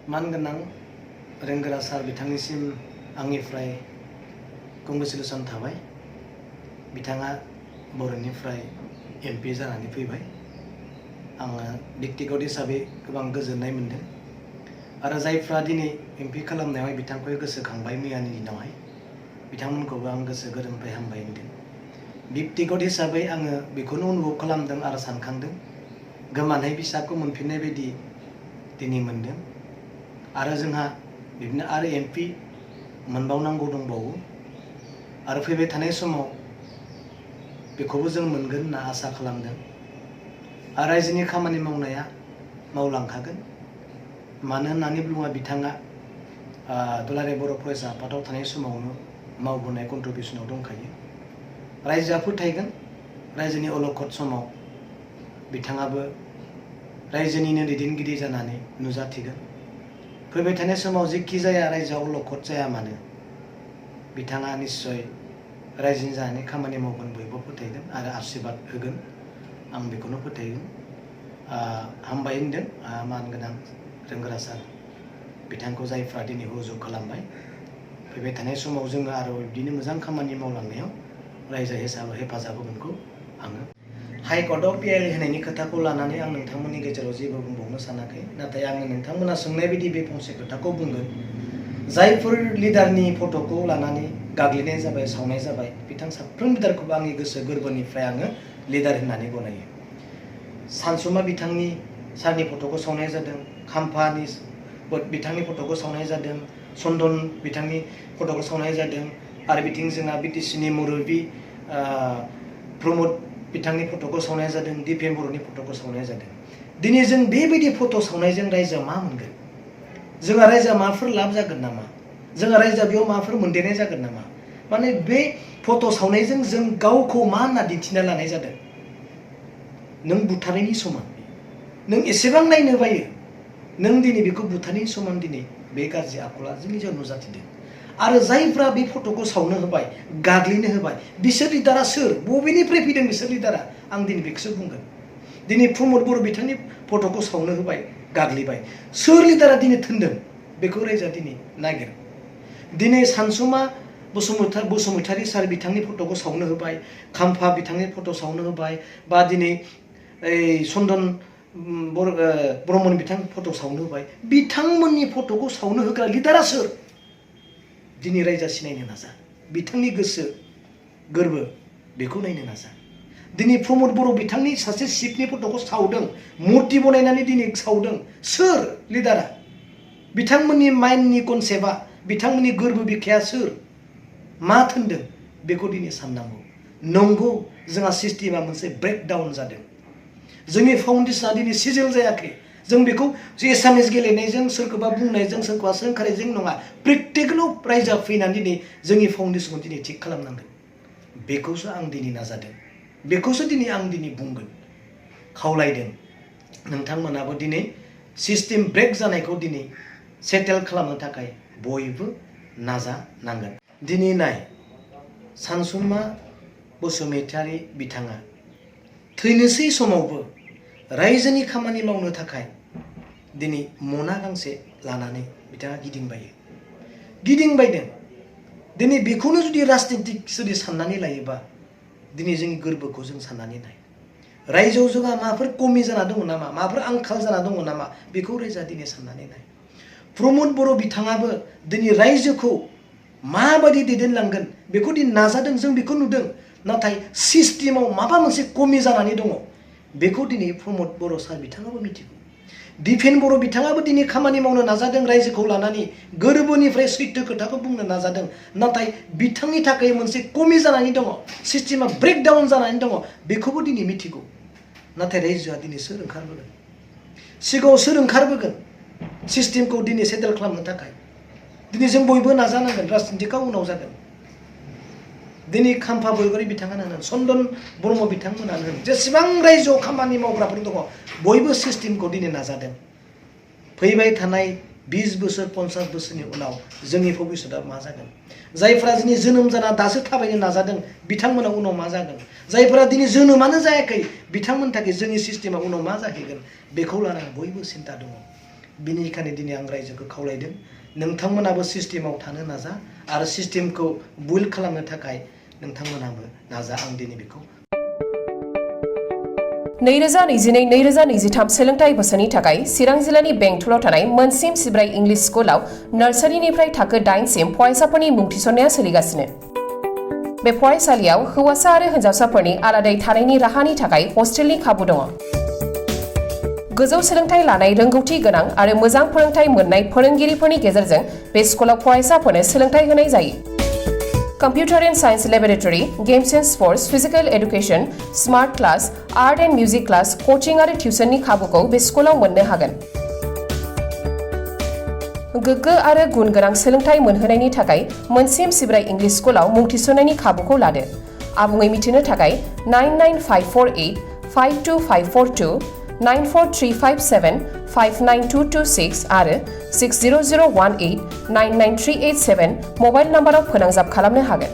मानगोनां रोंगोरा सार बिथांनिसिम आंनिफ्राय कंग्रेचुलेसन थाबाय। बिथाङा बर'निफ्राय एमपि जानानै फैबाय। आङो व्यक्तिगत हिसाबै गोबां गोजोननाय मोनदों आरो जायफ्रा दिनै एमपि खालामनायावहाय बिथांखौ गोसोखांबाय मैयानि दिनावहाय बिथांमोनखौबो आं गोसो गोरबोनिफ्राय हामबाय होनदों। व्यक्तिगत हिसाबै आङो बेखौनो अनुभव खालामदों आरो सानखांदों गोमानाय फिसाखौ मोनफिननाय बायदि दिनै मोनदों आरो जोंहा बिदिनो आरो एमपि मोनबावनांगौ दंबावो आरो फैबाय थानाय समाव बेखौबो जों मोनगोन होनना आसा खालामदों आरो रायजोनि खामानि मावनाया मावलांखागोन। मानो होननानै बुङोब्ला बिथाङा दुलाराय बर' फरायसा आफादाव थानाय समावनो मावबोनाय कन्ट्रिबिउसनाव दंखायो। रायजोआ फोथायगोन रायजोनि अलखद समाव बिथाङाबो रायजोनिनो दैदेनगिरि जानानै नुजाथिगोन। फैबाय थानाय समाव जेखि जाया रायजोआव अलखद जाया मानो बिथाङा निस्सय रायजोनि जानानै खामानि मावगोन बयबो फोथायगोन आरो आशीर्बाद होगोन। आं बेखौनो फोथायगोन। हामबाय होनदों मानगोनां रोंगोरा सार बिथांखौ जायफ्रा दिनै हुजुग खालामबाय। फैबाय थानाय समाव जोङो आरो बिदिनो मोजां खामानि मावलांनायाव रायजो हिसाबै हेफाजाब होगोनखौ आङो हाइकर्टआव पिआइएल होनायनि खोथाखौ लानानै आं नोंथांमोननि गेजेराव जेबो बुंबावनो सानाखै। नाथाय आङो नोंथांमोना सोंनाय बायदि बे फंसे खोथाखौ बुंगोन। जायफोर लिडारनि फट'खौ लानानै गाग्लिनाय जाबाय सावनाय जाबाय बिथां साफ्रोम लिडारखौबो आंनि गोसो गोरबोनिफ्राय आङो लिडार होननानै गनायो। सानसुमा बिथांनि सारनि फट'खौ सावनाय जादों, खाम्फानि बिथांनि फट'खौ सावनाय जादों, चन्दन बिथांनि फट'खौ सावनाय जादों आरो बिथिं जोंहा बिटिसिनि मुरबी प्रमद बिथांनि फट'खौ सावनाय जादों, दिपेन बर'नि फट'खौ सावनाय जादों। दिनै जों बेबायदि फट' सावनायजों रायजोआ मा मोनगोन? जोंहा रायजोआ माबाफोर लाब जागोन नामा? जोंहा रायजोआ बेयाव माबाफोर मोनदेरनाय जागोन नामा? माने बे फट' सावनायजों जों गावखौ मा होनना दिन्थिना लानाय जादों? नों बुथारनायनि समान। नों एसेबां नायनो बायो नों दिनै बेखौ बुथारनायनि समान दिनै बे गाज्रि आखला जोंनि जायगायाव नुजाथिदों। आरो जायफ्रा बे फट'खौ सावनो होबाय गाग्लिनो होबाय बिसोर लिडारा सोर? बबेनिफ्राय फैदों बिसोर लिडारा? आं दिनै बेखौसो बुंगोन। दिनै प्रमद बर' बिथांनि फट'खौ सावनो होबाय गाग्लिबाय सोर लिडारा दिनै थोनदों? बेखौ रायजोआ दिनै नागिर। दिनै सानसुमा बसुमतारी सार बिथांनि फट'खौ सावनो होबाय, खाम्फा बिथांनि फट' सावनो होबाय बा दिनै चन्दन ब्रह्मनि बिथांनि फट' सावनो होबाय। बिथांमोननि फट'खौ सावनो होग्रा लिडारा सोर? दिनै रायजोआ सिनायनो नाजा। बिथांनि गोसो गोरबो बेखौ नायनो नाजा। दिनै प्रमद बर' बिथांनि सासे शिबनि फट'खौ सावदों, मुर्ति बनायनानै दिनै सावदों। सोर लिडारा? बिथांमोननि माइन्डनि कनसेप्टआ बिथांमोननि गोरबो बिखाया सोर? मा थोनदों? बेखौ दिनै साननांगौ। नंगौ जोंहा सिस्टेमा मोनसे ब्रेकडाउन जादों। जोंनि फाउन्डेसना दिनै सिजिल जायाखै। जों बेखौ एसामिस गेलेनायजों सोरखौबा बुंनायजों सोरखौबा सोंखारिजों नङा, प्रेक्टिकेलाव रायजोआ फैनानै दिनै जोंनि फाउन्डेसनखौ दिनै थिग खालामनांगोन। बेखौसो आं दिनै नाजादों। बेखौसो दिनै आं दिनै बुंगोन, खावलायदों। नोंथांमोनाबो दिनै सिस्टेम ब्रेक जानायखौ दिनै सेटेल खालामनो थाखाय बयबो नाजानांगोन। दिनै नाय सानसुमा बसुमतारी बिथाङा थैनोसै समावबो रायजोनि खामानि मावनो थाखाय दिनै मना गांसे लानानै बिथाङा गिदिंबायदों। दिनै बेखौनो जुदि राजनितिक जुदि साननानै लायोबा दिनै जोंनि गोरबोखौ जों साननानै नाय। रायजोआव जोंहा माबाफोर कमि जाना दङ नामा? माबाफोर आंखाल जाना दङ नामा? बेखौ रायजोआ दिनै साननानै नाय। प्रमद बर' बिथाङाबो दिनै रायजोखौ माबायदि दैदेनलांगोन बेखौ दिनै नाजादों, जों बेखौ नुदों। नाथाय सिस्टेमाव माबा मोनसे कमि जानानै दङ बेखौ दिनै प्रमद बर' सार बिथाङाबो मिथिगौ। दिपेन बर' बिथाङाबो दिनै खामानि मावनो नाजादों रायजोखौ लानानै, गोरबोनिफ्राय सैथो खोथाखौ बुंनो नाजादों। नाथाय बिथांनि थाखाय मोनसे कमि जानानै दङ, सिस्टेमा ब्रेकडाउन जानानै दङ बेखौबो दिनै मिथिगौ। नाथाय रायजोआ दिनै सोर ओंखारबोगोन? सिगाङाव सोर ओंखारबोगोन सिस्टेमखौ दिनै सेटेल खालामनो थाखाय? दिनै जों बयबो नाजानांगोन। राजनितिकआ उनाव जागोन। दिनै खाम्फा बरगयारी बिथाङानो होन, चन्दन ब्रह्म बिथांमोनानो होन, जेसेबां रायजोआव खामानि मावग्राफोर दङ बयबो सिस्टेमखौ दिनै नाजादों। फैबाय थानाय 20 बोसोर 50 बोसोरनि उनाव जोंनि भबिष्यतआ मा जागोन? जायफोरा दिनै जोनोम जाना दासो थाबायनो नाजादों बिथांमोना उनाव मा जागोन? जायफोरा दिनै जोनोमानो जायाखै बिथांमोननि थाखाय जोंनि सिस्टेमा उनाव मा जाहैगोन? बेखौ लानानै बयबो सिन्ता दङ। बिनिखायनो दिनै आं रायजोखौ खावलायदों नोंथांमोनाबो सिस्टेमाव थानो नाजा आरो सिस्टेमखौ बिल्ड खालामनो थाखाय नोंथांमोनाबो नाजा आं दिनै बेखौ 2022-2023 सोलोंथाइ बोसोरनि थाखाय चिरां जिल्लानि बेंटलाव थानाय मोनसिम सिब्राय इंलिश स्कुलाव नार्सारिनिफ्राय थाखो 8 सिम फरायसाफोरनि मुं थिसननाया सोलिगासिनो। बे फरायसालियाव हौवासा आरो हिन्जावसाफोरनि आलादायै थानायनि राहानि थाखाय हस्टेलनि खाबु दङ। गोजौ सोलोंथाइ लानाय रोंगौथि गोनां आरो मोजां फोरोंथाइ मोननाय फोरोंगिरिफोरनि गेजेरजों बे स्कुलाव फरायसाफोरनो सोलोंथाइ होनाय जायो। Computer and Science Laboratory, Games and Sports, Physical Education, Smart Class, Art and Music Class, Coaching आरो टिउसननि खाबुखौ बे स्कुलाव मोननो हागोन। गोग्गो आरो गुन गोनां सोलोंथाइ मोनहोनायनि थाखाय मोनसिम सिब्राय इंलिश स्कुलाव मुं थिसननायनि खाबुखौ लादो। आबुङै मिथिनो थाखाय 99548525542 94357592226 आरो 60018993887 मबाइल नाम्बाराव फोनांजाब खालामनो हागोन।